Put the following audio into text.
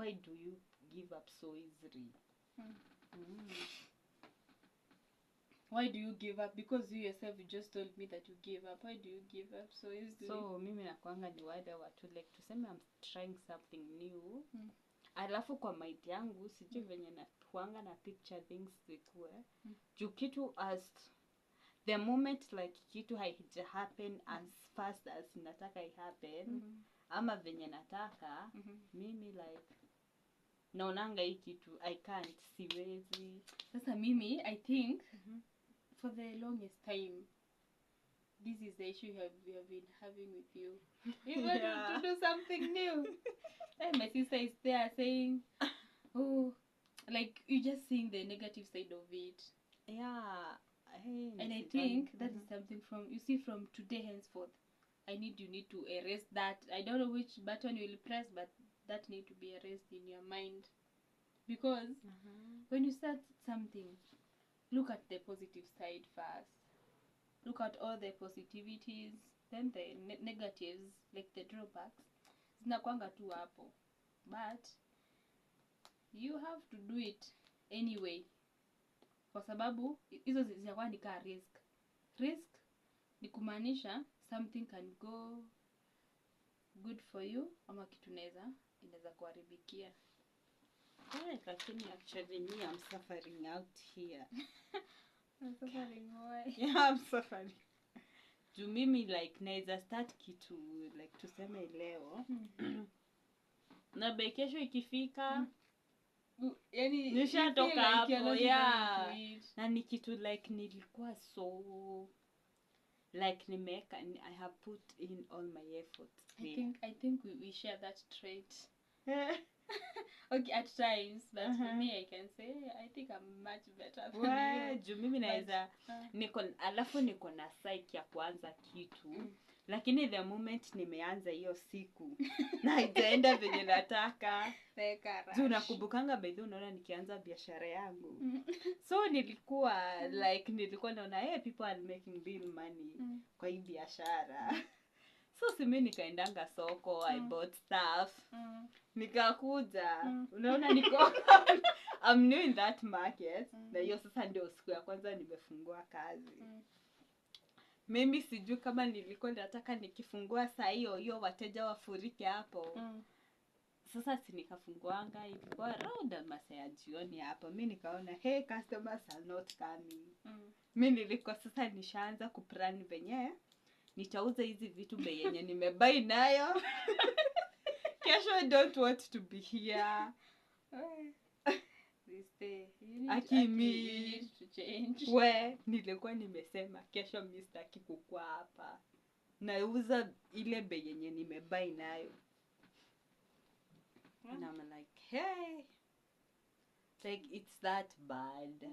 Why do you give up so easily? Why do you give up? Because you yourself, you just told me that you give up. Why do you give up so easily? So mimi nakwanga ni wale watu, like, tuseme I'm trying something new, alafu kwa mind yangu, sijui venye nakuanga na picture things zikuwe, juu kitu as the moment, like, kitu haija happen as fast as nataka i happen ama venye nataka, mimi, like, naonanga hii kitu I can't, siwezi. Sasa mimi, I think for the longest time this is the issue we have been having with you. You want to do something new and my sister is there saying, "Oh," like, you just seeing the negative side of it. Yeah, hey, And I sidhani- think that is something from, you see, from today henceforth, I need you need to erase that. I don't know which button you will press, but that need to be erased in your mind, because when you start something, look at the positive side first. Look at all the positivities, then the negatives, like the drawbacks, zinakwanga tu hapo, but you have to do it anyway, kwa sababu hizo zinakuwa ni kaa risk. Risk ni kumaanisha something can go good for you ama kitu inaweza kuharibikia. Eh, lakini actually me, I'm suffering out here. Yeah, I'm suffering. Juu mimi, like, naweza start kitu, like, tuseme leo, na by kesho ikifika, Yani nishatoka hapo, yeah. It. Na ni kitu, like, nilikuwa so, like, nimeweka, I have put in all my efforts I there. think we share that trait. Okay, at times, but for me, I can say I think I'm much better than We, you. Juu mimi naweza niko, alafu niko na psyche ya kuanza kitu, lakini the moment nimeanza hiyo siku na haijaenda venye nataka, Weka juu rush. Nakumbukanga, by the way, unaona nikianza biashara yangu, so nilikuwa, like, nilikuwa naona, hey, people are making real money kwa hii biashara. So si mi nikaendanga soko, I bought stuff, nikakuja, unaona niko, I'm new in that market, na hiyo sasa ndio siku ya kwanza nimefungua kazi. Mimi sijui kama nilikuwa nataka nikifungua saa hiyo hiyo wateja wafurike hapo. Sasa si nikafunguanga, ilikuwa round masaa ya jioni hapo. Mi nikaona, hey, customers are not coming. Mi nilikuwa sasa nishaanza kuplan venye nitauza hizi vitu bei yenye nimebuy nayo kesho. I don't want to be here. This day, you need, Akimi. Aki, you need to change. We, nilikuwa nimesema kesho mi sitaki kukua hapa, nauza ile bei yenye nimebuy nayo. And I'm like, hey, like, it's that bad.